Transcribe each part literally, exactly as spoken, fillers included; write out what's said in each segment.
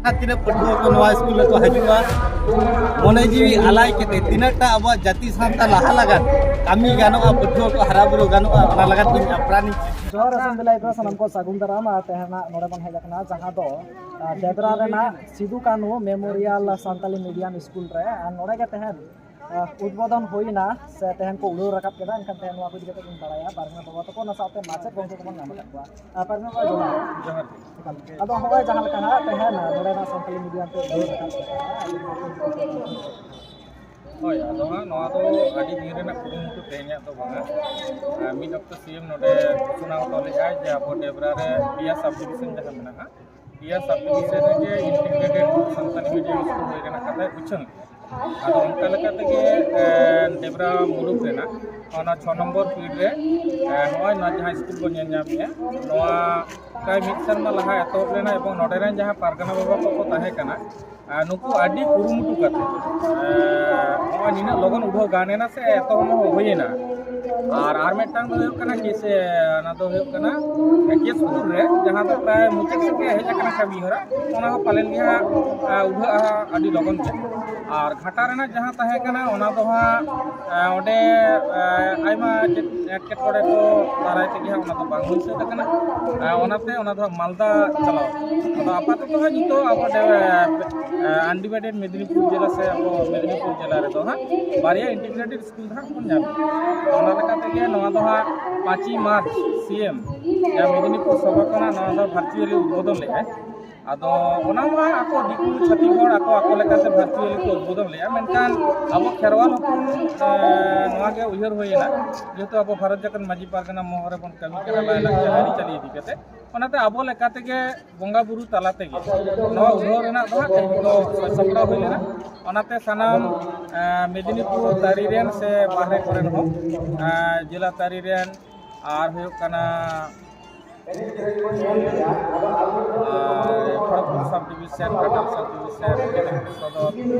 ᱡᱟᱦᱟᱸ ᱛᱤᱱᱟᱹᱜ ᱯᱟᱹᱴᱷᱩᱣᱟᱹ ᱠᱚ ᱱᱚᱣᱟ ᱥᱠᱩᱞ ᱨᱮᱠᱚ ᱦᱤᱡᱩᱜᱼᱟ, ᱢᱚᱱᱮ ᱡᱤᱣᱤ ᱟᱞᱟᱭ ᱠᱟᱛᱮ ᱛᱤᱱᱟᱹᱜ ᱴᱟ ᱟᱵᱚᱣᱟᱜ ᱡᱟᱹᱛᱤ ᱥᱟᱶᱛᱟ ᱞᱟᱦᱟ ᱞᱟᱜᱟᱫ ᱠᱟᱹᱢᱤ ᱜᱟᱱᱚᱜᱼᱟ, ᱯᱟᱹᱴᱷᱩᱣᱟᱹ ᱠᱚ ᱦᱟᱨᱟ ᱵᱩᱨᱩ ᱜᱟᱱᱚᱜᱼᱟ, ᱚᱱᱟ ᱞᱟᱜᱟᱫ ᱤᱧ ᱟᱯᱨᱟᱱᱤᱧ ᱡᱚᱦᱟᱨ ᱟᱥᱟᱢ ᱵᱤᱞᱟᱭ ᱫᱚ ᱥᱟᱱᱟᱢ ᱠᱚ ᱥᱟᱹᱜᱩᱱ ᱫᱟᱨᱟᱢ᱾ ᱟᱨ ᱛᱮᱦᱮᱧᱟᱜ ᱱᱚᱰᱮ ᱵᱚᱱ ᱦᱮᱡ ᱟᱠᱟᱱᱟ, ᱡᱟᱦᱟᱸ ᱫᱚ, ᱟᱨ, ᱰᱮᱵᱽᱨᱟ ᱨᱮᱱᱟᱜ Sidhu Kanhu memorial Santali medium school ᱨᱮ᱾ ᱟᱨ ᱱᱚᱰᱮ ᱜᱮ ᱛᱮᱦᱮᱧ, ᱟᱨ, ᱩᱫᱵᱳᱫᱚᱱ ᱦᱩᱭᱱᱟ ᱥᱮ ᱛᱮᱦᱮᱧ ᱠᱚ ᱩᱰᱟᱹᱣ ᱨᱟᱠᱟᱵ ᱠᱮᱫᱟ᱾ ᱮᱱᱠᱷᱟᱱ ᱛᱮᱦᱮᱧ ᱱᱚᱣᱟ ᱠᱚ ᱤᱫᱤ ᱠᱟᱛᱮ ᱵᱚᱱ ᱵᱟᱲᱟᱭᱟ ᱯᱟᱨᱜᱟᱱᱟ ᱵᱟᱵᱟ ᱛᱟᱠᱚ, ᱚᱱᱟ ᱥᱟᱶᱛᱮ ᱢᱟᱪᱮᱫ ᱜᱚᱢᱠᱮ ᱠᱚᱵᱚᱱ ᱧᱟᱢ ᱟᱠᱟᱫ ᱠᱚᱣᱟ᱾ ᱟᱨ ᱯᱟᱨᱜᱟᱱᱟ ᱵᱟᱵᱟ, ᱡᱚᱦᱟᱨ᱾ ᱡᱚᱦᱟᱨ ᱜᱮ᱾ ᱟᱫᱚ ᱦᱚᱸᱜᱼᱚᱭ ᱡᱟᱦᱟᱸ ᱞᱮᱠᱟ ᱦᱟᱸᱜ ᱛᱮᱦᱮᱧ ᱱᱚᱰᱮᱱᱟᱜ ᱥᱟᱱᱛᱟᱞᱤ ᱢᱤᱰᱤᱭᱟᱢ ᱛᱮ ᱩᱰᱟᱹᱣ ᱨᱟᱠᱟᱵ ᱠᱮᱫᱟ᱾ ᱦᱳᱭ, ᱟᱫᱚ ᱦᱟᱸᱜ ᱱᱚᱣᱟ ᱫᱚ ᱟᱹᱰᱤ ᱫᱤᱱ ᱨᱮᱱᱟᱜ ᱠᱩᱨᱩᱢᱩᱴᱩ ᱛᱮᱦᱮᱧᱟᱜ ᱫᱚ ᱵᱟᱝᱟ᱾ ᱟᱨ ᱢᱤᱫ ᱚᱠᱛᱚ ᱥᱤ ᱮᱢ ᱱᱚᱰᱮ ᱜᱷᱳᱥᱚᱱᱟ ᱦᱚᱴᱚ ᱞᱮᱫᱼᱟᱭ ᱡᱮ ᱟᱵᱚ ᱰᱮᱵᱽᱨᱟ ᱨᱮ ᱯᱮᱭᱟ ᱥᱟᱵᱽ ᱰᱤᱵᱷᱤᱥᱚᱱ ᱡᱟᱦᱟᱸ ᱢᱮᱱᱟᱜᱼᱟ, ᱯᱮᱭᱟ ᱥᱟᱵᱽ ᱰᱤᱵᱷᱤᱥᱚᱱ ᱨᱮᱜᱮ ᱤᱱᱴᱤᱜᱨᱮᱴᱮᱰ ᱥᱟᱱᱛᱟᱞᱤ ᱢᱤᱰᱤᱭᱟᱢ ᱥᱠᱩᱞ ᱦᱩᱭ ᱨᱮᱱᱟᱜ ᱠᱟᱛᱷᱟᱭ ᱩᱪᱷᱟᱹᱱ ᱞᱮᱫᱼᱟ᱾ ᱟᱫᱚ ᱚᱱᱠᱟ ᱞᱮᱠᱟ ᱛᱮᱜᱮ, ᱮ, ᱰᱮᱵᱽᱨᱟ ᱢᱩᱞᱩᱠ ᱨᱮᱱᱟᱜ ᱚᱱᱟ ᱪᱷᱚ ᱱᱚᱢᱵᱚᱨ ᱯᱤᱲ ᱨᱮ, ᱮ, ᱱᱚᱜᱼᱚᱭ ᱱᱚᱣᱟ ᱡᱟᱦᱟᱸ ᱥᱠᱩᱞ ᱵᱚᱱ ᱧᱮᱞ ᱧᱟᱢᱮᱫᱼᱟ, ᱱᱚᱣᱟ ᱯᱨᱟᱭ ᱢᱤᱫ ᱥᱮᱨᱢᱟ ᱞᱟᱦᱟ ᱮᱛᱚᱦᱚᱵ ᱞᱮᱱᱟ ᱮᱵᱚᱝ ᱱᱚᱰᱮ ᱨᱮᱱ ᱡᱟᱦᱟᱸ ᱯᱟᱨᱜᱟᱱᱟ ᱵᱟᱵᱟ ᱠᱚᱠᱚ ᱛᱟᱦᱮᱸ ᱠᱟᱱᱟ, ᱟᱨ ᱱᱩᱠᱩ ᱟᱹᱰᱤ ᱠᱩᱨᱩᱢᱩᱴᱩ ᱠᱟᱛᱮ, ᱮ, ᱱᱚᱜᱼᱚᱭ ᱱᱤᱱᱟᱹᱜ ᱞᱚᱜᱚᱱ ᱩᱰᱷᱟᱹᱣ ᱜᱟᱱ ᱮᱱᱟ ᱥᱮ ᱮᱛᱚᱦᱚᱵ ᱦᱚᱸ ᱦᱩᱭᱮᱱᱟ᱾ ᱟᱨ, ᱟᱨ ᱢᱤᱫᱴᱟᱝ ᱫᱚ ᱦᱩᱭᱩᱜ ᱠᱟᱱᱟ ᱠᱤ ᱥᱮ, ᱚᱱᱟ ᱫᱚ ᱦᱩᱭᱩᱜ ᱠᱟᱱᱟ ᱠᱮᱥᱯᱩᱨ ᱨᱮ, ᱡᱟᱦᱟᱸ ᱫᱚ ᱯᱨᱟᱭ ᱢᱩᱪᱟᱹᱫ ᱥᱮᱫ ᱜᱮ ᱦᱮᱡ ᱟᱠᱟᱱᱟ ᱠᱟᱹᱢᱤ ᱦᱚᱨᱟ, ᱚᱱᱟ ᱦᱚᱸ ᱯᱟᱞᱮᱱ ᱜᱮ ᱦᱟᱸᱜ, ᱮ, ᱩᱰᱷᱟᱹᱜᱼᱟ ᱦᱟᱸᱜ ᱟᱹᱰᱤ ᱞᱚᱜᱚᱱ ᱜᱮ᱾ ᱟᱨ ᱜᱷᱟᱴᱟ ᱨᱮᱱᱟᱜ ᱡᱟᱦᱟᱸ ᱛᱟᱦᱮᱸ ᱠᱟᱱᱟ, ᱚᱱᱟ ᱫᱚ ᱦᱟᱸᱜ, ᱮ, ᱚᱸᱰᱮ, ᱮ, ᱟᱭᱢᱟ ᱪᱮᱫ ᱮᱴᱠᱮᱴᱚᱬᱮ ᱠᱚ ᱫᱟᱨᱟᱭ ᱛᱮᱜᱮ ᱦᱟᱸᱜ ᱚᱱᱟ ᱫᱚ ᱵᱟᱝ ᱦᱩᱭ ᱥᱟᱹᱛ ᱟᱠᱟᱱᱟ᱾ ᱮ, ᱚᱱᱟᱛᱮ ᱚᱱᱟ ᱫᱚ ᱦᱟᱸᱜ ᱢᱟᱞᱫᱟ ᱪᱟᱞᱟᱣ᱾ ᱟᱫᱚ ᱟᱯᱟᱛᱚᱛᱚ ᱦᱟᱸᱜ ᱱᱤᱛᱚᱜ ᱟᱵᱚ ᱰᱮ-, ᱮ, ᱟᱱᱰᱤᱵᱷᱟᱭᱰᱮᱰ ᱢᱮᱫᱽᱱᱤᱯᱩᱨ ᱡᱮᱞᱟ ᱥᱮ ᱟᱵᱚ ᱢᱮᱫᱽᱱᱤᱯᱩᱨ ᱡᱮᱞᱟ ᱨᱮᱫᱚ ᱦᱟᱸᱜ ᱵᱟᱨᱭᱟ ᱤᱱᱴᱤᱜᱨᱮᱴᱮᱰ ᱥᱠᱩᱞ ᱫᱚ ᱦᱟᱸᱜ ᱵᱚᱱ ᱧᱟᱢ ᱮᱫᱟ᱾ ᱚᱱᱟ ᱞᱮᱠᱟ ᱛᱮᱜᱮ ᱱᱚᱣᱟ ᱫᱚ ᱦᱟᱸᱜ ᱯᱟᱸᱪᱮᱭ ᱢᱟᱨᱪ ᱥᱤ ᱮᱢ ᱡᱟᱦᱟᱸ ᱢᱮᱫᱽᱱᱤᱯᱩᱨ ᱥᱚᱵᱷᱟ ᱠᱷᱚᱱᱟᱜ ᱱᱚᱣᱟ ᱫᱚ ᱵᱷᱟᱨᱪᱩᱭᱟᱞᱤ ᱩᱫᱵᱳᱫᱚᱱ ᱞᱮᱫᱼᱟᱭ᱾ ᱟᱫᱚ ᱚᱱᱟ ᱢᱟ ᱟᱠᱚ ᱫᱤᱠᱩ ᱪᱷᱟᱹᱛᱤᱠ ᱦᱚᱲ ᱟᱠᱚ, ᱟᱠᱚ ᱞᱮᱠᱟᱛᱮ ᱵᱷᱟᱨᱪᱩᱭᱟᱞᱤ ᱠᱚ ᱩᱫᱵᱳᱫᱚᱱ ᱞᱮᱫᱼᱟ, ᱢᱮᱱᱠᱷᱟᱱ ᱟᱵᱚ ᱠᱷᱮᱨᱣᱟᱞ ᱦᱚᱯᱚᱱ, ᱮ, ᱱᱚᱣᱟ ᱜᱮ ᱩᱭᱦᱟᱹᱨ ᱦᱩᱭᱮᱱᱟ, ᱡᱮᱦᱮᱛᱩ ᱟᱵᱚ ᱵᱷᱟᱨᱚᱛ ᱡᱟᱠᱟᱛ ᱢᱟᱹᱡᱷᱤ ᱯᱟᱨᱜᱟᱱᱟ ᱢᱚᱦᱚᱞ ᱨᱮᱵᱚᱱ ᱠᱟᱹᱢᱤ ᱠᱟᱱᱟ, ᱞᱟᱭᱼᱞᱟᱠᱪᱟᱨ ᱟᱹᱨᱤᱪᱟᱹᱞᱤ ᱤᱫᱤ ᱠᱟᱛᱮ, ᱚᱱᱟᱛᱮ ᱟᱵᱚ ᱞᱮᱠᱟ ᱛᱮᱜᱮ ᱵᱚᱸᱜᱟ ᱵᱩᱨᱩ ᱛᱟᱞᱟ ᱛᱮᱜᱮ ᱱᱚᱣᱟ ᱩᱰᱷᱟᱹᱣ ᱨᱮᱱᱟᱜ ᱫᱚ ᱦᱟᱸᱜ ᱛᱮᱦᱮᱧ ᱫᱚ ᱥᱟᱡᱟᱣ ᱥᱟᱯᱲᱟᱣ ᱦᱩᱭ ᱞᱮᱱᱟ᱾ ᱚᱱᱟᱛᱮ ᱥᱟᱱᱟᱢ, ᱮ, ᱢᱮᱫᱽᱱᱤᱯᱩᱨ ᱛᱟᱹᱨᱤ ᱨᱮᱱ ᱥᱮ ᱵᱟᱦᱨᱮ ᱠᱚᱨᱮᱱ ᱦᱚᱸ, ᱮ, ᱡᱮᱞᱟ ᱛᱟᱹᱨᱤ ᱨᱮᱱ ᱟᱨ ᱦᱩᱭᱩᱜ ᱠᱟᱱᱟ, ᱟᱨ ᱠᱷᱚᱲᱚᱜᱽᱯᱩᱨ ᱥᱟᱵᱽ ᱰᱤᱵᱷᱤᱥᱚᱱ, ᱜᱷᱟᱴᱟᱞ ᱥᱟᱵᱽ ᱰᱤᱵᱷᱤᱥᱚᱱ, ᱢᱮᱫᱽᱱᱤᱯᱩᱨ ᱥᱚᱫᱚᱨ,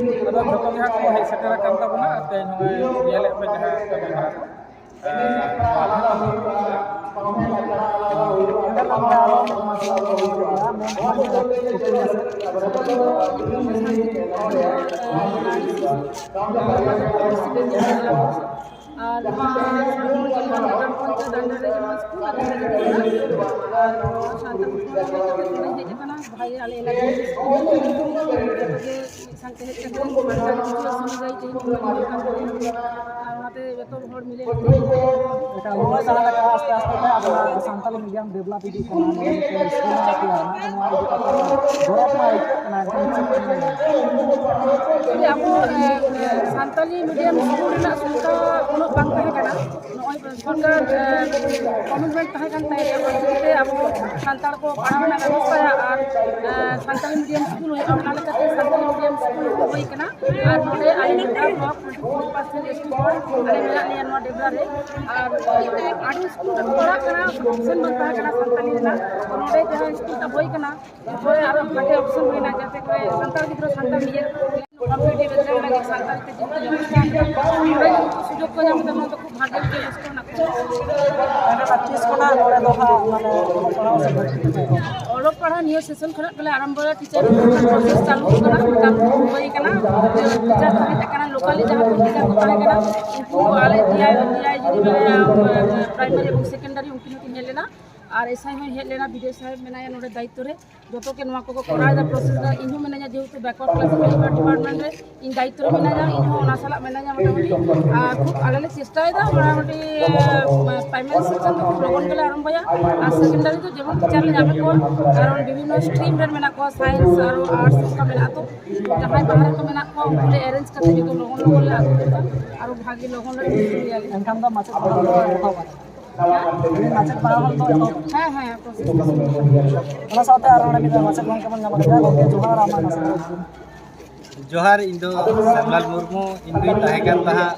ᱟᱫᱚ ᱡᱚᱛᱚ ᱜᱮ ᱦᱟᱸᱜ ᱠᱚ ᱦᱮᱡ ᱥᱮᱴᱮᱨ ᱟᱠᱟᱱ ᱛᱟᱵᱚᱱᱟ᱾ ᱟᱨ ᱛᱮᱦᱮᱧ ᱱᱚᱜᱼᱚᱭ ᱧᱮᱞᱮᱫ ᱯᱮ ᱡᱟᱦᱟᱸ ᱠᱟᱹᱢᱤ ᱦᱚᱨᱟ ᱠᱚ, ᱮ, ᱱᱚᱣᱟ ᱦᱟᱸᱜ ᱟᱨ ᱱᱚᱣᱟ ᱥᱟᱱᱛᱟᱲ ᱯᱚᱧᱪᱟᱭᱮᱛ under ᱨᱮ ᱡᱮᱢᱚᱱ ᱥᱠᱩᱞ ᱟᱞᱮ ᱞᱟᱹᱜᱤᱫ ᱛᱮ ᱟᱨ ᱱᱚᱣᱟ ᱥᱟᱱᱛᱟᱲ ᱯᱟᱹᱴᱷᱩᱣᱟᱹ ᱠᱚ ᱱᱚᱰᱮ ᱦᱮᱡ ᱟᱠᱟᱱᱟ, ᱵᱷᱟᱜᱮ ᱟᱞᱮ ᱮᱞᱟᱠᱟ ᱨᱮ ᱥᱠᱩᱞ ᱢᱮᱱᱟᱜᱼᱟ᱾ ᱡᱚᱛᱚ ᱜᱮ ᱢᱤᱫ ᱥᱟᱶᱛᱮ ᱦᱮᱡ ᱠᱟᱛᱮ ᱥᱟᱱᱛᱟᱲ ᱯᱟᱹᱴᱷᱩᱣᱟᱹ ᱥᱚᱢᱩᱫᱟᱭ ᱛᱮᱦᱮᱧ ᱠᱚ ᱢᱟᱹᱱᱟᱣ ᱠᱟᱱ ᱛᱟᱵᱚᱱᱟ᱾ ᱟᱨ ᱚᱱᱟᱛᱮ ᱡᱚᱛᱚ ᱦᱚᱲ ᱢᱤᱞᱮ ᱠᱟᱛᱮ ᱮᱴᱟᱜ ᱱᱚᱜᱼᱚᱭ ᱡᱟᱦᱟᱸ ᱞᱮᱠᱟ ᱟᱥᱛᱮ ᱟᱥᱛᱮ ᱛᱮ ᱟᱵᱚᱱᱟᱜ ᱥᱟᱱᱛᱟᱞᱤ medium develop ᱤᱫᱤᱜ ᱠᱟᱱᱟ, ᱱᱚᱣᱟ ᱢᱤᱫᱴᱮᱱ ᱥᱠᱩᱞ ᱮᱢ ᱛᱮᱭᱟᱨ ᱮᱱᱟ, ᱟᱫᱚ ᱱᱚᱣᱟ ᱤᱫᱤ ᱠᱟᱛᱮ ᱜᱚᱨᱚᱵᱽ ᱢᱟ ᱟᱹᱭᱠᱟᱹᱜ ᱠᱟᱱᱟ, ᱮᱱᱠᱷᱟᱱ ᱪᱮᱫ ᱵᱤᱱ ᱢᱮᱱᱟ? ᱟᱵᱚ, ᱮ, ᱮ, ᱥᱟᱱᱛᱟᱞᱤ medium ᱥᱠᱩᱞ ᱨᱮᱱᱟᱜ ᱥᱩᱵᱤᱫᱷᱟ ᱩᱱᱟᱹᱜ ᱵᱟᱝ ᱛᱟᱦᱮᱸ ᱠᱟᱱᱟ᱾ ᱱᱚᱜᱼᱚᱭ ᱥᱚᱨᱠᱟᱨ, ᱮ, commitment ᱛᱟᱦᱮᱸ ᱠᱟᱱ ᱛᱟᱭᱟ ᱡᱮ ᱚᱞᱪᱤᱠᱤ ᱛᱮ ᱟᱵᱚ ᱥᱟᱱᱛᱟᱲ ᱠᱚ ᱯᱟᱲᱦᱟᱣ ᱨᱮᱱᱟᱜ ᱵᱮᱵᱚᱥᱛᱷᱟᱭᱟ ᱟᱨ, ᱮ, ᱥᱟᱱᱛᱟᱞᱤ medium ᱥᱠᱩᱞ ᱦᱩᱭᱩᱜᱼᱟ, ᱚᱱᱟ ᱞᱮᱠᱟᱛᱮ ᱥᱟᱱᱛᱟᱞᱤ medium ᱥᱠᱩᱞ ᱦᱚᱸ ᱦᱩᱭ ᱠᱟᱱᱟ᱾ ᱟᱨ ᱱᱚᱰᱮ ᱟᱞᱮ ᱰᱮᱵᱽᱨᱟ block twenty four percent student ᱟᱞᱮ ᱢᱮᱱᱟᱜ ᱞᱮᱭᱟ ᱱᱚᱣᱟ ᱰᱮᱵᱽᱨᱟ ᱨᱮ᱾ ᱟᱨ ᱟᱹᱰᱤ ᱥᱠᱩᱞ ᱨᱮᱠᱚ ᱯᱟᱲᱦᱟᱜ ᱠᱟᱱᱟ, option ᱵᱟᱝ ᱛᱟᱦᱮᱸ ᱠᱟᱱᱟ ᱥᱟᱱᱛᱟᱞᱤ ᱨᱮᱱᱟᱜ᱾ ᱛᱚ ᱱᱚᱰᱮ ᱡᱟᱦᱟᱸ ᱥᱠᱩᱞ ᱴᱟ ᱦᱩᱭ ᱠᱟᱱᱟ, ᱛᱚ ᱟᱨᱚ ᱵᱷᱟᱜᱮ option ᱦᱩᱭᱱᱟ, ᱡᱟᱛᱮ ᱠᱚᱨᱮ ᱥᱟᱱᱛᱟᱲ ᱜᱤᱫᱽᱨᱟᱹ ᱥᱟᱱᱛᱟᱲ ᱱᱤᱡᱮᱨ competitive exam ᱞᱟᱹᱜᱤᱫ ᱥᱟᱱᱛᱟᱲᱤ ᱛᱮ ᱡᱮᱦᱮᱛᱩ ᱵᱮᱵᱚᱥᱛᱷᱟ ᱢᱮᱱᱟᱜᱼᱟ, ᱱᱚᱰᱮ ᱡᱩᱫᱤ ᱥᱩᱡᱳᱜᱽ ᱠᱚ ᱧᱟᱢ ᱮᱫᱟ, ᱱᱚᱣᱟ ᱫᱚ ᱠᱷᱩᱵ ᱵᱷᱟᱜᱮ ᱵᱮᱵᱚᱥᱛᱷᱟ ᱢᱮᱱᱟᱜ ᱠᱚᱣᱟ᱾ ᱛᱟᱦᱞᱮ ᱛᱤᱥ ᱠᱷᱚᱱᱟᱜ ᱱᱚᱰᱮ ᱫᱚ ᱦᱟᱸᱜ ᱢᱟᱱᱮ ᱚᱞᱚᱜ ᱯᱟᱲᱦᱟᱣ ᱥᱮ ᱵᱷᱚᱨᱛᱤ ᱠᱚ? ᱚᱞᱚᱜ ᱯᱟᱲᱦᱟᱣ ᱱᱤᱭᱟᱹ session ᱠᱷᱚᱱᱟᱜ ᱜᱮᱞᱮ ᱟᱨᱟᱢᱵᱚᱭᱟ, teacher recruitment process ᱪᱟᱹᱞᱩ ᱠᱟᱱᱟ, ᱢᱮᱰᱟᱢ ᱦᱩᱭ ᱠᱟᱱᱟ, teacher ᱠᱚ ᱦᱮᱡ ᱟᱠᱟᱱᱟ, locally ᱡᱟᱦᱟᱸ ᱠᱚ teacher ᱠᱚ ᱛᱟᱦᱮᱸ ᱠᱟᱱᱟ, ᱩᱱᱠᱩ ᱟᱞᱮ ᱴᱤ ᱟᱭ, ᱴᱤ ᱟᱭ ᱡᱩᱫᱤ ᱢᱟᱱᱮ, primary ᱮᱵᱚᱝ secondary ᱩᱱᱠᱤᱱ ᱦᱚᱸᱠᱤᱱ ᱦᱮᱡ ᱞᱮᱱᱟ, ᱟᱨ ᱮᱥ ᱟᱭ ᱦᱚᱸᱭ ᱦᱮᱡ ᱞᱮᱱᱟ, ᱵᱤ ᱰᱤ ᱳ ᱥᱟᱦᱮᱵᱽ ᱢᱮᱱᱟᱭᱟ ᱱᱚᱰᱮ ᱫᱟᱭᱤᱛᱛᱚ ᱨᱮ, ᱡᱚᱛᱚ ᱜᱮ ᱱᱚᱣᱟ ᱠᱚᱠᱚ ᱠᱚᱨᱟᱣ ᱮᱫᱟ process ᱫᱚ᱾ ᱤᱧ ᱦᱚᱸ ᱢᱮᱱᱟᱧᱟ, ᱡᱮᱦᱮᱛᱩ backward class department ᱨᱮ ᱤᱧ ᱫᱟᱭᱤᱛᱛᱚ ᱨᱮ ᱢᱮᱱᱟᱧᱟ, ᱤᱧ ᱦᱚᱸ ᱚᱱᱟ ᱥᱟᱞᱟᱜ ᱢᱮᱱᱟᱧᱟ ᱢᱚᱴᱟᱢᱩᱴᱤ᱾ ᱟᱨ ᱠᱷᱩᱵ ᱟᱞᱮ ᱞᱮ ᱪᱮᱥᱴᱟᱭᱮᱫᱟ ᱢᱚᱴᱟᱢᱩᱴᱤ, ᱟᱸ, primary section ᱫᱚ ᱠᱷᱩᱵ ᱞᱚᱜᱚᱱ ᱜᱮᱞᱮ ᱟᱨᱟᱢᱵᱚᱭᱟ᱾ ᱟᱨ secondary ᱫᱚ ᱡᱮᱢᱚᱱ teacher ᱞᱮ ᱧᱟᱢᱮᱫ ᱠᱚᱣᱟ, ᱠᱟᱨᱚᱱ ᱵᱤᱵᱷᱤᱱᱱᱚ stream ᱨᱮᱱ ᱢᱮᱱᱟᱜ ᱠᱚᱣᱟ, science ᱟᱨᱚ arts ᱚᱱᱠᱟ ᱢᱮᱱᱟᱜᱼᱟ᱾ ᱛᱚ ᱡᱟᱦᱟᱸᱭ ᱵᱟᱦᱨᱮ ᱠᱚ ᱢᱮᱱᱟᱜ ᱠᱚᱣᱟ, ᱩᱱᱠᱩ ᱞᱮ arrange ᱠᱟᱛᱮ ᱡᱚᱛᱚ ᱞᱚᱜᱚᱱ ᱞᱚᱜᱚᱱ ᱞᱮ ᱟᱹᱜᱩ ᱠᱚᱣᱟ, ᱟᱨᱚ ᱵᱷᱟᱜᱮ ᱞᱚᱜᱚᱱ ᱞᱮ ᱤᱭᱟᱹᱭᱟ᱾ ᱮᱱᱠᱷᱟᱱ ᱫᱚ ᱢᱟᱪᱮᱫ ᱯᱟᱲᱦᱟᱣ ᱫᱚ ᱮᱛᱚᱦᱚᱵ ᱟᱠᱟᱱᱟ? ᱢᱟᱪᱮᱫ ᱯᱟᱲᱦᱟᱣ ᱫᱚ ᱮᱛᱚᱦᱚᱵ ᱟᱠᱟᱱᱟ? ᱦᱮᱸ, ᱦᱮᱸ, process ᱫᱚ ᱥᱩᱨᱩ ᱟᱠᱟᱱᱟ᱾ ᱚᱱᱟ ᱥᱟᱶᱛᱮ ᱟᱨᱚ ᱚᱸᱰᱮ ᱢᱤᱫ ᱢᱟᱪᱮᱫ ᱜᱚᱢᱠᱮ ᱵᱚᱱ ᱧᱟᱢ ᱟᱠᱟᱫᱮᱭᱟ᱾ ᱜᱚᱢᱠᱮ, ᱡᱚᱦᱟᱨ, ᱟᱢᱟᱜ ᱱᱟᱥᱮ᱾ ᱡᱚᱦᱟᱨ, ᱤᱧ ᱫᱚ ᱥᱮᱢᱞᱟᱞ ᱢᱩᱨᱢᱩ, ᱤᱧ ᱫᱩᱧ ᱛᱟᱦᱮᱸ ᱠᱟᱱ ᱛᱟᱦᱮᱸᱫ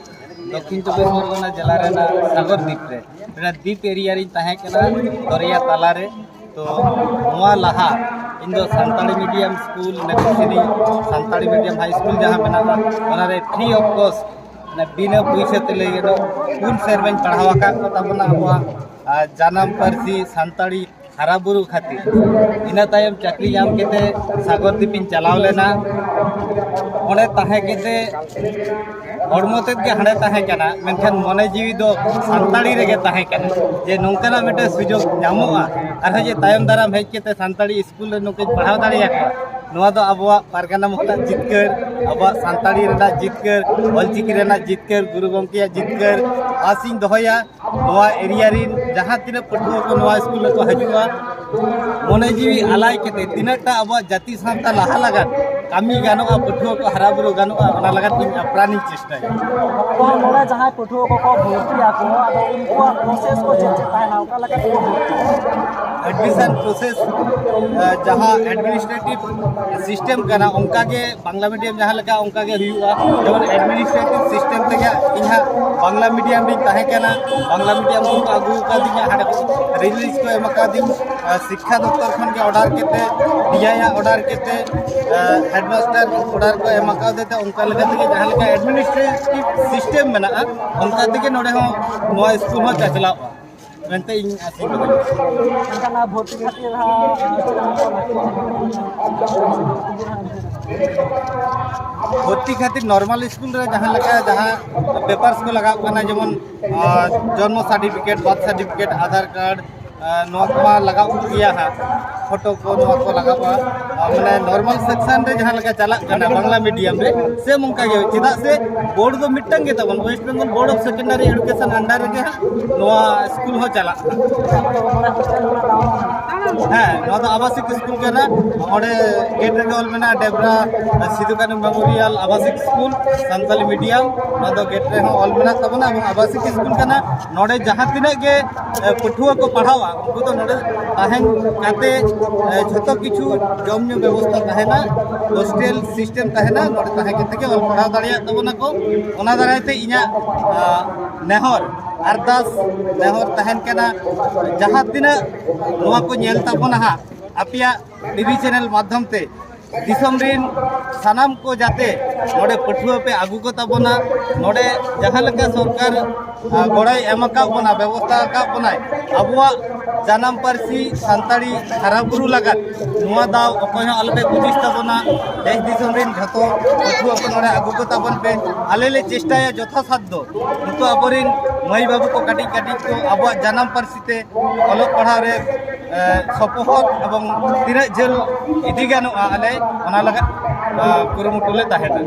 ᱫᱚᱠᱠᱷᱤᱱ ᱪᱚᱵᱵᱤᱥ ᱯᱚᱨᱜᱚᱱᱟ ᱡᱮᱞᱟ ᱨᱮᱱᱟᱜ ᱥᱟᱜᱚᱨ ᱫᱤᱯ ᱨᱮ, ᱚᱱᱟ ᱫᱤᱯ area ᱨᱤᱧ ᱛᱟᱦᱮᱸ ᱠᱟᱱᱟ, ᱫᱚᱨᱭᱟ ᱛᱟᱞᱟ ᱨᱮ᱾ ᱛᱚ ᱱᱚᱣᱟ ᱞᱟᱦᱟ ᱤᱧ ᱫᱚ ᱥᱟᱱᱛᱟᱲᱤ medium ᱥᱠᱩᱞ, ᱱᱮᱛᱟᱨ ᱥᱟᱱᱛᱟᱲᱤ medium high school ᱡᱟᱦᱟᱸ ᱢᱮᱱᱟᱜᱼᱟ, ᱚᱱᱟ ᱨᱮ free of cost, ᱢᱟᱱᱮ ᱵᱤᱱᱟᱹ ᱯᱩᱭᱥᱟᱹ ᱛᱮ ᱞᱟᱹᱭ ᱜᱟᱱᱚᱜ, ᱯᱩᱱ ᱥᱮᱨᱢᱟᱧ ᱯᱟᱲᱦᱟᱣ ᱟᱠᱟᱫ ᱠᱚ ᱛᱟᱵᱚᱱᱟ ᱟᱵᱚᱣᱟᱜ ᱟᱨ ᱡᱟᱱᱟᱢ ᱯᱟᱹᱨᱥᱤ ᱥᱟᱱᱛᱟᱲᱤ ᱦᱟᱨᱟ ᱵᱩᱨᱩ ᱠᱷᱟᱹᱛᱤᱨ᱾ ᱤᱱᱟᱹ ᱛᱟᱭᱚᱢ ᱪᱟᱹᱠᱨᱤ ᱧᱟᱢ ᱠᱟᱛᱮ ᱥᱟᱜᱚᱨ ᱫᱤᱯᱤᱧ ᱪᱟᱞᱟᱣ ᱞᱮᱱᱟ᱾ ᱚᱸᱰᱮ ᱛᱟᱦᱮᱸ ᱠᱟᱛᱮ ᱦᱚᱲᱢᱚ ᱛᱮᱫ ᱜᱮ ᱦᱟᱸᱰᱮ ᱛᱟᱦᱮᱸ ᱠᱟᱱᱟ, ᱢᱮᱱᱠᱷᱟᱱ ᱢᱚᱱᱮ ᱡᱤᱣᱤ ᱫᱚ ᱥᱟᱱᱛᱟᱲᱤ ᱨᱮᱜᱮ ᱛᱟᱦᱮᱸ ᱠᱟᱱᱟ, ᱡᱮ ᱱᱚᱝᱠᱟᱱᱟᱜ ᱢᱤᱫᱴᱮᱱ ᱥᱩᱡᱳᱜᱽ ᱧᱟᱢᱚᱜᱼᱟ᱾ ᱟᱨᱦᱚᱸ ᱡᱮ ᱛᱟᱭᱚᱢ ᱫᱟᱨᱟᱢ ᱦᱮᱡ ᱠᱟᱛᱮ ᱥᱟᱱᱛᱟᱲᱤ ᱥᱠᱩᱞ ᱨᱮ ᱱᱚᱝᱠᱟᱧ ᱯᱟᱲᱦᱟᱣ ᱫᱟᱲᱮᱭᱟᱠᱚᱣᱟ, ᱱᱚᱣᱟ ᱫᱚ ᱟᱵᱚᱣᱟᱜ ᱯᱟᱨᱜᱟᱱᱟ ᱢᱚᱦᱚᱞᱟᱜ ᱡᱤᱛᱠᱟᱹᱨ, ᱟᱵᱚᱣᱟᱜ ᱥᱟᱱᱛᱟᱲᱤ ᱨᱮᱱᱟᱜ ᱡᱤᱛᱠᱟᱹᱨ, ᱚᱞᱪᱤᱠᱤ ᱨᱮᱱᱟᱜ ᱡᱤᱛᱠᱟᱹᱨ, ᱜᱩᱨᱩ ᱜᱚᱢᱠᱮᱭᱟᱜ ᱡᱤᱛᱠᱟᱹᱨ᱾ ᱟᱥᱤᱧ ᱫᱚᱦᱚᱭᱟ, ᱱᱚᱣᱟ ᱮᱨᱤᱭᱟ ᱨᱤᱱ ᱡᱟᱦᱟᱸ ᱛᱤᱱᱟᱹᱜ ᱯᱟᱹᱴᱷᱩᱣᱟᱹ ᱠᱚ ᱱᱚᱣᱟ ᱥᱠᱩᱞ ᱨᱮᱠᱚ ᱦᱤᱡᱩᱜᱼᱟ, ᱢᱚᱱᱮ ᱡᱤᱣᱤ ᱟᱞᱟᱭ ᱠᱟᱛᱮ ᱛᱤᱱᱟᱹᱜ ᱴᱟ ᱟᱵᱚᱣᱟᱜ ᱡᱟᱹᱛᱤ ᱥᱟᱶᱛᱟ ᱞᱟᱦᱟ ᱞᱟᱜᱟᱫ ᱠᱟᱹᱢᱤ ᱜᱟᱱᱚᱜᱼᱟ, ᱯᱟᱹᱴᱷᱩᱣᱟᱹ ᱠᱚ ᱦᱟᱨᱟ ᱵᱩᱨᱩ ᱜᱟᱱᱚᱜᱼᱟ, ᱚᱱᱟ ᱞᱟᱜᱟᱫ ᱤᱧ ᱟᱯᱨᱟᱱᱤᱧ ᱪᱮᱥᱴᱟᱭᱟ᱾ ᱟᱫᱚ ᱱᱚᱰᱮ ᱡᱟᱦᱟᱸᱭ ᱯᱟᱹᱴᱷᱩᱣᱟᱹ ᱠᱚᱠᱚ ᱵᱷᱚᱨᱛᱤᱜ ᱟᱠᱚ, ᱟᱫᱚ ᱩᱱᱠᱩᱣᱟᱜ ᱯᱨᱚᱥᱮᱥ ᱠᱚ ᱪᱮᱫ ᱪᱮᱫ ᱛᱟᱦᱮᱱᱟ, ᱚᱠᱟ ᱞᱮᱠᱟ ᱛᱮᱠᱚ ᱵᱷᱚᱨᱛᱤᱜᱼᱟ? ᱮᱰᱢᱤᱥᱚᱱ ᱯᱨᱚᱥᱮᱥ, ᱡᱟᱦᱟᱸ ᱮᱰᱢᱤᱱᱤᱥᱴᱨᱮᱴᱤᱵᱷ ᱥᱤᱥᱴᱮᱢ ᱠᱟᱱᱟ, ᱚᱱᱠᱟ ᱜᱮ ᱵᱟᱝᱞᱟ ᱢᱤᱰᱤᱭᱟᱢ ᱡᱟᱦᱟᱸ ᱞᱮᱠᱟ, ᱚᱱᱠᱟ ᱜᱮ ᱦᱩᱭᱩᱜᱼᱟ᱾ ᱡᱮᱢᱚᱱ ᱮᱰᱢᱤᱱᱤᱥᱴᱨᱮᱴᱤᱵᱷ ᱥᱤᱥᱴᱮᱢ ᱛᱮᱜᱮ ᱤᱧ ᱦᱟᱸᱜ ᱵᱟᱝᱞᱟ ᱢᱤᱰᱤᱭᱟᱢ ᱨᱤᱧ ᱛᱟᱦᱮᱸ ᱠᱟᱱᱟ, ᱵᱟᱝᱞᱟ ᱢᱤᱰᱤᱭᱟᱢ ᱠᱷᱚᱱ ᱠᱚ ᱟᱹᱜᱩ ᱟᱠᱟᱫᱤᱧᱟ ᱦᱟᱸᱰᱮ, ᱨᱤᱞᱤᱡᱽ ᱠᱚ ᱮᱢ ᱟᱠᱟᱫᱤᱧ, ᱟᱨ ᱥᱤᱠᱠᱷᱟ ᱫᱚᱯᱛᱚᱨ ᱠᱷᱚᱱ ᱜᱮ ᱚᱰᱟᱨ ᱠᱟᱛᱮ, ᱰᱤ ᱟᱭ ᱟᱜ ᱚᱰᱟᱨ ᱠᱟᱛᱮ, ᱦᱮᱰᱢᱟᱥᱴᱟᱨ ᱚᱰᱟᱨ ᱠᱚ ᱮᱢ ᱟᱠᱟᱫᱮ ᱛᱮ, ᱚᱱᱠᱟ ᱞᱮᱠᱟ ᱛᱮᱜᱮ ᱡᱟᱦᱟᱸ ᱞᱮᱠᱟ ᱮᱰᱢᱤᱱᱤᱥᱴᱨᱮᱴᱤᱵᱷ ᱥᱤᱥᱴᱮᱢ ᱢᱮᱱᱟᱜᱼᱟ, ᱚᱱᱠᱟ ᱛᱮᱜᱮ ᱱᱚᱰᱮ ᱦᱚᱸ ᱱᱚᱣᱟ ᱥᱠᱩᱞ ᱦᱚᱸ ᱪᱟᱪᱞᱟᱜᱼᱟ ᱢᱮᱱᱛᱮ ᱤᱧ ᱟᱥᱤᱧ ᱫᱚᱦᱚᱭᱟ᱾ ᱮᱱᱠᱷᱟᱱ ᱱᱚᱣᱟ ᱵᱷᱚᱨᱛᱤ ᱠᱷᱟᱹᱛᱤᱨ ᱦᱟᱸᱜ ᱪᱮᱫ ᱞᱮᱠᱟ ᱠᱚ ᱞᱟᱹᱠᱛᱤ? ᱵᱷᱚᱨᱛᱤ ᱠᱷᱟᱹᱛᱤᱨ ᱱᱚᱨᱢᱟᱞ ᱥᱠᱩᱞ ᱨᱮ ᱡᱟᱦᱟᱸ ᱞᱮᱠᱟ ᱡᱟᱦᱟᱸ ᱯᱮᱯᱟᱨᱥ ᱠᱚ ᱞᱟᱜᱟᱜ ᱠᱟᱱᱟ, ᱡᱮᱢᱚᱱ ᱟᱨ ᱡᱚᱱᱢᱚ certificate, birth certificate, Aadhaar card, ᱟᱨ ᱱᱚᱣᱟ ᱠᱚᱢᱟ ᱞᱟᱜᱟᱜ ᱜᱮᱭᱟ ᱦᱟᱸᱜ, ᱯᱷᱳᱴᱳ ᱠᱚ, ᱱᱚᱣᱟ ᱠᱚ ᱞᱟᱜᱟᱜᱼᱟ᱾ ᱟᱨ ᱢᱟᱱᱮ ᱱᱚᱨᱢᱟᱞ ᱥᱮᱠᱥᱚᱱ ᱨᱮ ᱡᱟᱦᱟᱸ ᱞᱮᱠᱟ ᱪᱟᱞᱟᱜ ᱠᱟᱱᱟ ᱵᱟᱝᱞᱟ ᱢᱤᱰᱤᱭᱟᱢ ᱨᱮ, ᱥᱮᱢ ᱚᱱᱠᱟ ᱜᱮ, ᱪᱮᱫᱟᱜ ᱥᱮ ᱵᱳᱨᱰ ᱫᱚ ᱢᱤᱫᱴᱟᱝ ᱜᱮ ᱛᱟᱵᱚᱱ, West Bengal Board of Secondary Education under ᱨᱮᱜᱮ ᱦᱟᱸᱜ ᱱᱚᱣᱟ ᱥᱠᱩᱞ ᱦᱚᱸ ᱪᱟᱞᱟᱜ ᱠᱟᱱᱟ᱾ ᱦᱮᱸ, ᱱᱚᱣᱟ ᱫᱚ ᱟᱵᱟᱥᱤᱠ ᱥᱠᱩᱞ ᱠᱟᱱᱟ᱾ ᱚᱸᱰᱮ ᱜᱮᱴ ᱨᱮᱜᱮ ᱚᱞ ᱢᱮᱱᱟᱜᱼᱟ, ᱰᱮᱵᱽᱨᱟ ᱥᱤᱫᱩ ᱠᱟᱹᱱᱩ ᱢᱮᱢᱳᱨᱤᱭᱟᱞ ᱟᱵᱟᱥᱤᱠ ᱥᱠᱩᱞ, ᱥᱟᱱᱛᱟᱞᱤ ᱢᱤᱰᱤᱭᱟᱢ᱾ ᱱᱚᱣᱟ ᱫᱚ ᱜᱮᱴ ᱨᱮᱦᱚᱸ ᱚᱞ ᱢᱮᱱᱟᱜ ᱛᱟᱵᱚᱱᱟ ᱮᱵᱚᱝ ᱟᱵᱟᱥᱤᱠ ᱥᱠᱩᱞ ᱠᱟᱱᱟ᱾ ᱱᱚᱰᱮ ᱡᱟᱦᱟᱸ ᱛᱤᱱᱟᱹᱜ ᱜᱮ ᱮ, ᱯᱟᱹᱴᱷᱩᱣᱟᱹ ᱠᱚ ᱯᱟᱲᱦᱟᱣᱟ, ᱩᱱᱠᱩ ᱫᱚ ᱱᱚᱰᱮ ᱛᱟᱦᱮᱱ ᱠᱟᱛᱮ, ᱮ, ᱡᱷᱚᱛᱚ ᱠᱤᱪᱷᱩ ᱡᱚᱢ ᱧᱩ ᱵᱮᱵᱚᱥᱛᱷᱟ ᱛᱟᱦᱮᱱᱟ, ᱦᱳᱥᱴᱮᱞ ᱥᱤᱥᱴᱮᱢ ᱛᱟᱦᱮᱱᱟ, ᱱᱚᱰᱮ ᱛᱟᱦᱮᱸ ᱠᱟᱛᱮ ᱜᱮ ᱚᱞ ᱯᱟᱲᱦᱟᱣ ᱫᱟᱲᱮᱭᱟᱜ ᱛᱟᱵᱚᱱᱟ ᱠᱚ᱾ ᱚᱱᱟ ᱫᱟᱨᱟᱭ ᱛᱮ ᱤᱧᱟᱹᱜ, ᱟ, ᱱᱮᱦᱚᱨ, ᱟᱨᱫᱟᱥ, ᱱᱮᱦᱚᱨ ᱛᱟᱦᱮᱱ ᱠᱟᱱᱟ, ᱡᱟᱦᱟᱸ ᱛᱤᱱᱟᱹᱜ ᱱᱚᱣᱟ ᱠᱚ ᱧᱮᱞ ᱛᱟᱵᱚᱱᱟ ᱦᱟᱸᱜ ᱟᱯᱮᱭᱟᱜ ᱴᱤᱵᱷᱤ ᱪᱮᱱᱮᱞ ᱢᱟᱫᱽᱫᱷᱚᱢ ᱛᱮ, ᱫᱤᱥᱚᱢ ᱨᱤᱱ ᱥᱟᱱᱟᱢ ᱠᱚ ᱡᱟᱛᱮ ᱱᱚᱰᱮ ᱯᱟᱹᱴᱷᱩᱣᱟᱹ ᱯᱮ ᱟᱹᱜᱩ ᱠᱚ ᱛᱟᱵᱚᱱᱟ᱾ ᱱᱚᱰᱮ ᱡᱟᱦᱟᱸ ᱞᱮᱠᱟ ᱥᱚᱨᱠᱟᱨ ᱜᱚᱲᱚᱭ ᱮᱢ ᱟᱠᱟᱫ ᱵᱚᱱᱟ, ᱵᱮᱵᱚᱥᱛᱷᱟ ᱟᱠᱟᱫ ᱵᱚᱱᱟᱭ, ᱟᱵᱚᱣᱟᱜ ᱡᱟᱱᱟᱢ ᱯᱟᱹᱨᱥᱤ ᱥᱟᱱᱛᱟᱲᱤ ᱦᱟᱨᱟ ᱵᱩᱨᱩ ᱞᱟᱜᱟᱫ ᱱᱚᱣᱟ ᱫᱟᱣ ᱚᱠᱚᱭ ᱦᱚᱸ ᱟᱞᱚᱯᱮ ᱠᱩᱪᱤᱥ ᱛᱟᱵᱚᱱᱟ᱾ ᱫᱮᱥ ᱫᱤᱥᱚᱢ ᱨᱤᱱ ᱡᱷᱚᱛᱚ ᱯᱟᱹᱴᱷᱩᱣᱟᱹ ᱠᱚ ᱱᱚᱰᱮ ᱟᱹᱜᱩ ᱠᱚ ᱛᱟᱵᱚᱱ ᱯᱮ᱾ ᱟᱞᱮ ᱞᱮ ᱪᱮᱥᱴᱟᱭᱟ ᱡᱚᱛᱷᱟᱥᱟᱫᱽᱫᱷᱚ ᱱᱩᱠᱩ ᱟᱵᱚᱨᱤᱱ ᱢᱟᱹᱭ ᱵᱟᱹᱵᱩ ᱠᱚ ᱠᱟᱹᱴᱤᱡ ᱠᱟᱹᱴᱤᱡ ᱠᱚ ᱟᱵᱚᱣᱟᱜ ᱡᱟᱱᱟᱢ ᱯᱟᱹᱨᱥᱤ ᱛᱮ ᱚᱞᱚᱜ ᱯᱟᱲᱦᱟᱣ ᱨᱮ ᱥᱚᱯᱚᱦᱚᱫ ᱮᱵᱚᱝ ᱛᱤᱱᱟᱹᱜ ᱡᱷᱟᱹᱞ ᱤᱫᱤ ᱜᱟᱱᱚᱜᱼᱟ, ᱟᱞᱮ ᱚᱱᱟ ᱞᱟᱹᱜᱤᱫ ᱠᱩᱨᱩᱢᱩᱴᱩ ᱞᱮ ᱛᱟᱦᱮᱱᱟ᱾